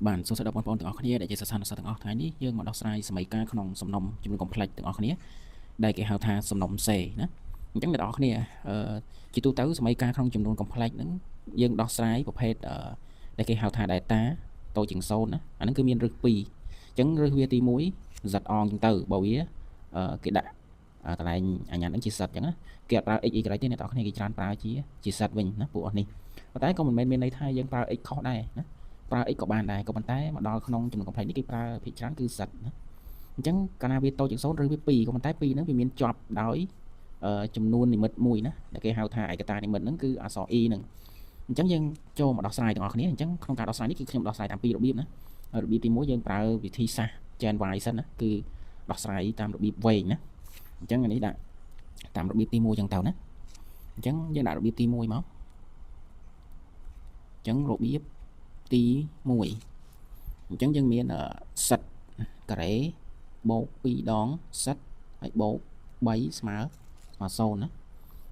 បាទសួស្តីដល់បងប្អូនទាំងអស់គ្នាដែលជាសិស្សានុសិស្សទាំងអស់ថ្ងៃនេះយើងមកដោះស្រាយសមីការក្នុងសំណុំចំនួន complex ទាំងអស់គ្នាដែលគេហៅថាសំណុំ C ណាអញ្ចឹងអ្នកទាំងអស់គ្នាអឺជាទូទៅសមីការក្នុងចំនួន complex ហ្នឹងយើងដោះស្រាយប្រភេទអឺដែលគេហៅថា delta តូចជាង0ណាអាហ្នឹងគឺមានឫស2អញ្ចឹងឫសវាទី1 z អងអញ្ចឹងទៅបើវាគេដាក់កន្លែងអញ្ញាតហ្នឹងជា z អញ្ចឹងណាគេអត់ប្រើ x y ទេអ្នកទាំងអស់គ្នាគេច្រើនប្រើជា z វិញណាពួកអស់នេះប៉ុន្តែក៏មិនមែនមានន័យថាយើងប្រើ x ខុសដែរណាប្រើ x ក៏បានដែរក៏ប៉ុន្តែមកដល់ក្នុងចំនួន complex នេះគេប្រើភាគច្រើនគឺ z ណាអញ្ចឹងកាលណាវាតូចជាង0ឬវា2ក៏ប៉ុន្តែ2ហ្នឹងវាមានជាប់ដោយចំនួននិមិត្តមួយណាដែលគេហៅថាឯកតានិមិត្តហ្នឹងគឺអក្សរ e ហ្នឹងអញ្ចឹងយើងចូលមកដោះស្រាយទាំងអស់គ្នាអញ្ចឹងក្នុងការដោះស្រាយនេះគឺខ្ញុំដោះស្រាយតាមពីររបៀបណារបៀបទី1យើងប្រើវិធីសាស្ត្រ Gen Y សិនណាគឺដោះស្រាយតាមរបៀបវែងណាអញ្ចឹងអានេះដាក់តាមរបៀបទី1អញ្ចឹងទៅណាអញ្ចឹងយើងដាក់របៀបទី1មកអញ្ចឹងរបៀបទី1អញ្ចឹងយើងមាន z ការ៉េបូក2ដង z ហើយបូក3ស្មើស្មើ0ណា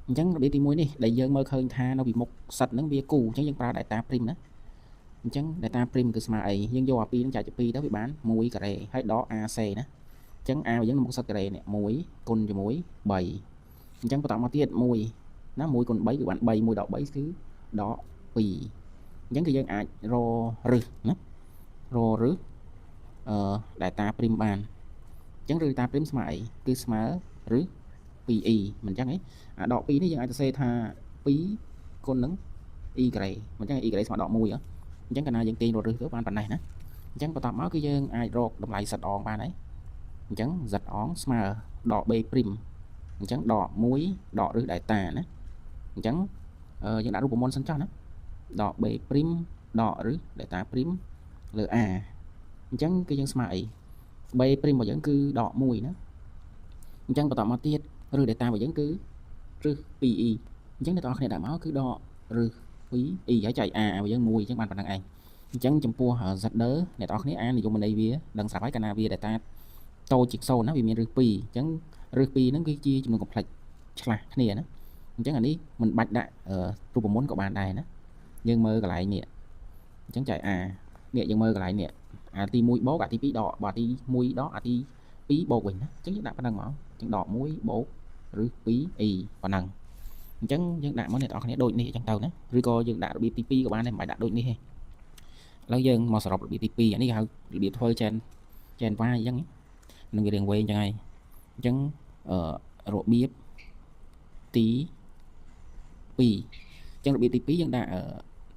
អញ្ចឹងរបៀបទី1នេះដែលយើងមើលឃើញថានៅពីមុខ z ហ្នឹងវាគូអញ្ចឹងយើងប្រើ delta prime ណាអញ្ចឹង delta prime គឺស្មើអីយើងយកអា2ហ្នឹងចែកជា2ទៅវាបាន1ការ៉េហើយដក AC ណាអញ្ចឹង A របស់យើងនៅមុខ z ការ៉េនេះ1គុណជាមួយ3អញ្ចឹងបន្តមកទៀត1ណា1គុណ3គឺបាន3 1ដក3គឺដក2អញ្ចឹងគឺយើងអាចររឹសណាររឹសអឺ delta prime បានអញ្ចឹងឬ delta prime ស្មើអីគឺស្មើឬ 2e មិនអញ្ចឹងហីអាដក2នេះយើងអាចសរសេរថា2គុណនឹង e ការ៉េមិនអញ្ចឹង e ការ៉េស្មើដក1ហ៎អញ្ចឹងកាលណាយើងទាញរត់រឹសទៅបានប៉ុណ្ណេះណាអញ្ចឹងបន្ទាប់មកគឺយើងអាចរកតម្លៃ z អងបានហើយអញ្ចឹង z អងស្មើដក b prime អញ្ចឹងដក1ដកឫស delta ណាអញ្ចឹងយើងដាក់រូបមន្តសិនចុះណាដក b prime ដកឫស delta prime លើ a អញ្ចឹងគឺយើងស្មើអី b prime របស់យើងគឺដក1ណាអញ្ចឹងបន្តមកទៀតឫស delta របស់យើងគឺឫស 2e អញ្ចឹងអ្នកទាំងអស់គ្នាដាក់មកគឺដកឫស 2e ហើយចែក a របស់យើង1អញ្ចឹងបានប៉ុណ្្នឹងឯងអញ្ចឹងចំពោះ z អ្នកទាំងអស់គ្នាអាននិយមន័យវាដឹងស្រាប់ហើយកាលណាវា delta តូចជាង0ណាវាមានឫស2អញ្ចឹងឫស2ហ្នឹងគឺជាចំនួន complex ឆ្លាស់គ្នាណាអញ្ចឹងអានេះមិនបាច់ដាក់រូបមន្តក៏បានដែរណាយើងមើលកន្លែងនេះអញ្ចឹងចែក a នេះយើងមើលកន្លែងនេះអាទី1បូកអាទី2ដកបើទី1ដកអាទី2បូកវិញណាអញ្ចឹងយើងដាក់ប៉ុណ្ណឹងមកអញ្ចឹងដក1បូកឬ 2e ប៉ុណ្ណឹងអញ្ចឹងយើងដាក់មកអ្នកទាំងអស់គ្នាដូចនេះអញ្ចឹងទៅណាឬក៏យើងដាក់របៀបទី2ក៏បានដែរមិនបាច់ដាក់ដូចនេះទេឥឡូវយើងមកសរុបរបៀបទី2អានេះគេហៅរបៀបធ្វើចែន y អញ្ចឹងនឹងវារៀងវែងអញ្ចឹងហើយអញ្ចឹងអឺរបៀបទី2អញ្ចឹងរបៀបទី2យើងដាក់រ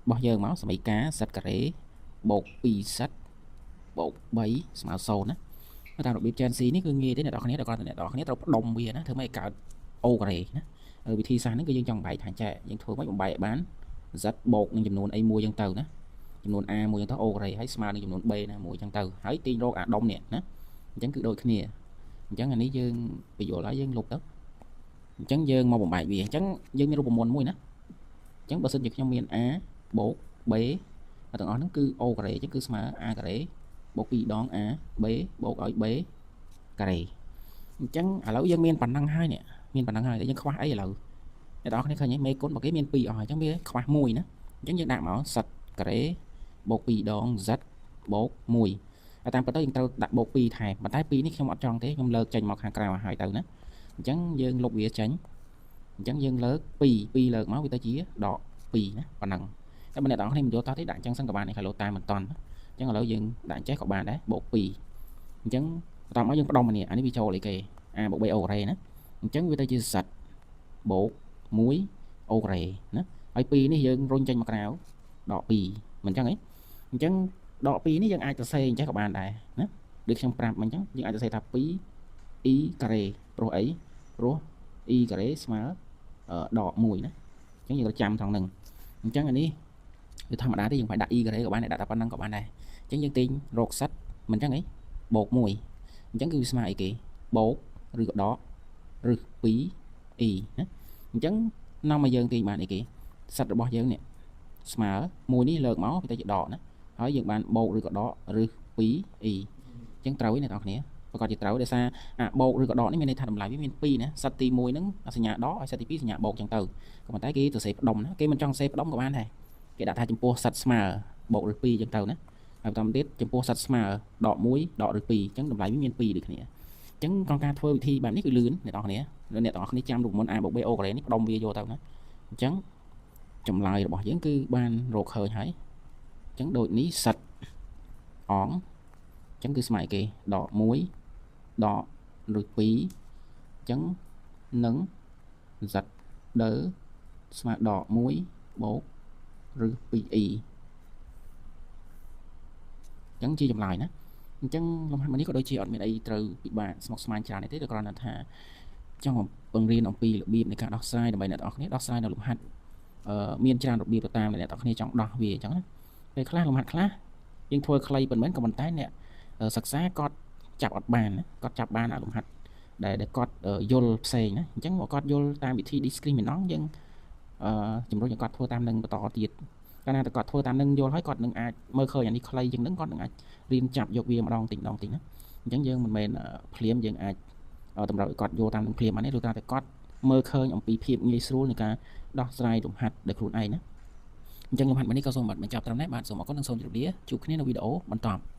បស់យើងមកសមីការ z ការ៉េបូក 2z បូក3ស្មើ0ណាតាមរបៀប Gen C នេះគឺងាយទេអ្នកនរគ្នាដល់គាត់អ្នកនរគ្នាត្រូវផ្ដុំវាណាធ្វើម៉េចឲ្យកើត O ការ៉េណាវិធីសាស្ត្រហ្នឹងគឺយើងចង់បែកថាចែកយើងធ្វើម៉េចបំបែកឲ្យបាន z បូកនឹងចំនួនអីមួយចឹងទៅណាចំនួន a មួយចឹងទៅ O ការ៉េហើយស្មើនឹងចំនួន b ណាមួយចឹងទៅហើយទាញរកអាដុំនេះណាអញ្ចឹងគឺដូចគ្នាអញ្ចឹងអានេះយើងបញ្យល់ហើយយើងលុបទៅអញ្ចឹងយើងមកបំបែកវាអញ្ចឹងយើងមានរូបមន្តមួយណាអញ្ចឹងបើសិនជាខ្ញុំមាន a បូក b ទាំងអស់ហ្នឹងគឺ o ការ៉េអញ្ចឹងគឺស្មើ a ការ៉េបូក2ដង a b បូកឲ្យ b ការ៉េអញ្ចឹងឥឡូវយើងមានប៉ុណ្ណឹងហើយនេះមានប៉ុណ្ណឹងហើយតែយើងខ្វះអីឥឡូវអ្នកនរគ្នាឃើញទេមេគុណរបស់គេមាន2អស់អញ្ចឹងវាខ្វះ1ណាអញ្ចឹងយើងដាក់មក z ការ៉េបូក2ដង z បូក1ហើយតាមពិតទៅយើងត្រូវដាក់បូក2ថែមប៉ុន្តែ2នេះខ្ញុំអត់ចង់ទេខ្ញុំលើកចេញមកខាងក្រៅឲ្យហើយទៅណាអញ្ចឹងយើងលុបវាចេញអញ្ចឹងយើងលើក2 2លើកមកវាទៅជាដក2ណាប៉ុណ្ណឹងតែបើអ្នកនរគ្នាមិនយល់តោះទេដាក់អញ្ចឹងសិនក៏បានដែរខាឡូតាមមិនតន់អញ្ចឹងឥឡូវយើងដាក់ចេះក៏បានដែរបូក2អញ្ចឹងបន្តមកយើងផ្ដុំអានេះអានេះវាចូលអីគេ a បូក b o ការ៉េណាអញ្ចឹងវាទៅជា z បូក1 o ការ៉េណាហើយ2នេះយើងរុញចេញមកក្រៅដក2មិនអញ្ចឹងហីអញ្ចឹងដក2នេះយើងអាចសរសេរអញ្ចឹងក៏បានដែរណាដូចខ្ញុំប្រាប់អញ្ចឹងយើងអាចសរសេរថា2 e ការ៉េព្រោះអីព្រោះ e ការ៉េស្មើដក1ណាអញ្ចឹងយើងត្រូវចាំត្រង់ហ្នឹងអញ្ចឹងអានេះវាធម្មតាទេយើងបាច់ដាក់ e ការ៉េក៏បានដែរដាក់តែប៉ុណ្្នឹងក៏បានដែរអញ្ចឹងយើងទាញរក z មិនអញ្ចឹងហីបូក1អញ្ចឹងគឺវាស្មើអីគេបូកឬក៏ដកឬ2 e ណាអញ្ចឹងនាំមកយើងទាញបានអីគេ z របស់យើងនេះស្មើមួយនេះលើកមកវាទៅជាដកណាហើយយើងបានបូកឬក៏ដកឬ 2e អញ្ចឹងត្រូវទេអ្នកនរគ្នាប្រកាសជាត្រូវដោយសារអាបូកឬក៏ដកនេះមានន័យថាតម្លៃវាមាន2ណាសិតទី1ហ្នឹងសញ្ញាដកហើយសិតទី2សញ្ញាបូកអញ្ចឹងទៅក៏ប៉ុន្តែគេសរសេរផ្ដុំណាគេមិនចង់សរសេរផ្ដុំក៏បានដែរគេដាក់ថាចំពោះសិតស្មើបូកឬ2អញ្ចឹងទៅណា ហើយបន្តទៀតចំពោះ z ស្មើដក1ដកឬ2អញ្ចឹងតម្លៃវាមាន2ដូចគ្នាអញ្ចឹងក្នុងការធ្វើវិធីបែបនេះគឺលឿនអ្នកនរគ្នាអ្នកទាំងអស់គ្នាចាំរូបមន្ត a បូក b អូការ៉េនេះផ្ដុំវាយកទៅណាអញ្ចឹងចម្លើយរបស់យើងគឺបានរកឃើញហើយអញ្ចឹងដូចនេះ z អងអញ្ចឹងគឺស្មើគេដក1ដកឬ2អញ្ចឹងនឹង z ដឺស្មើដក1បូកឬ 2e អញ្ចឹងជាចម្លើយណាអញ្ចឹងលំហាត់មួយនេះក៏ដូចជាអត់មានអីត្រូវពិបាកស្មុគស្មាញច្រើនទេគឺគ្រាន់តែថាចង់បង្រៀនអំពីរបៀបនៃការដោះស្រាយដើម្បីអ្នកទាំងអស់គ្នាដោះស្រាយនៅលំហាត់អឺមានច្រើនរបៀបទៅតាមអ្នកទាំងអស់គ្នាចង់ដោះវាអញ្ចឹងណាពេលខ្លះលំហាត់ខ្លះយើងធ្វើខ្លីប៉ុន្មានក៏ប៉ុន្តែអ្នកសិក្សាគាត់ចាប់អត់បានគាត់ចាប់បានអាលំហាត់ដែលដែលគាត់យល់ផ្សេងណាអញ្ចឹងបើគាត់យល់តាមវិធី discriminant យើងអឺជំរុញឲ្យគាត់ធ្វើតាមនឹងបន្តទៀតកាលណាតែគាត់ធ្វើតាមនឹងយល់ហើយគាត់នឹងអាចមើលឃើញអានេះខ្លីជាងនឹងគាត់នឹងអាចរៀនចាប់យកវាម្ដងតិចម្ដងតិចណាអញ្ចឹងយើងមិនមែនភ្លាមយើងអាចតម្រូវឲ្យគាត់យល់តាមនឹងភ្លាមអានេះឬតែគាត់មើលឃើញអំពីភាពងាយស្រួលនៃការដោះស្រាយលំហាត់ដោយខ្លួនឯងណាអញ្ចឹងលំហាត់មួយនេះក៏សូមបញ្ចប់ត្រឹមនេះបាទសូមអរគុណនិងសូមជម្រាបលាជួបគ្នានៅវីដេអូបន្ត។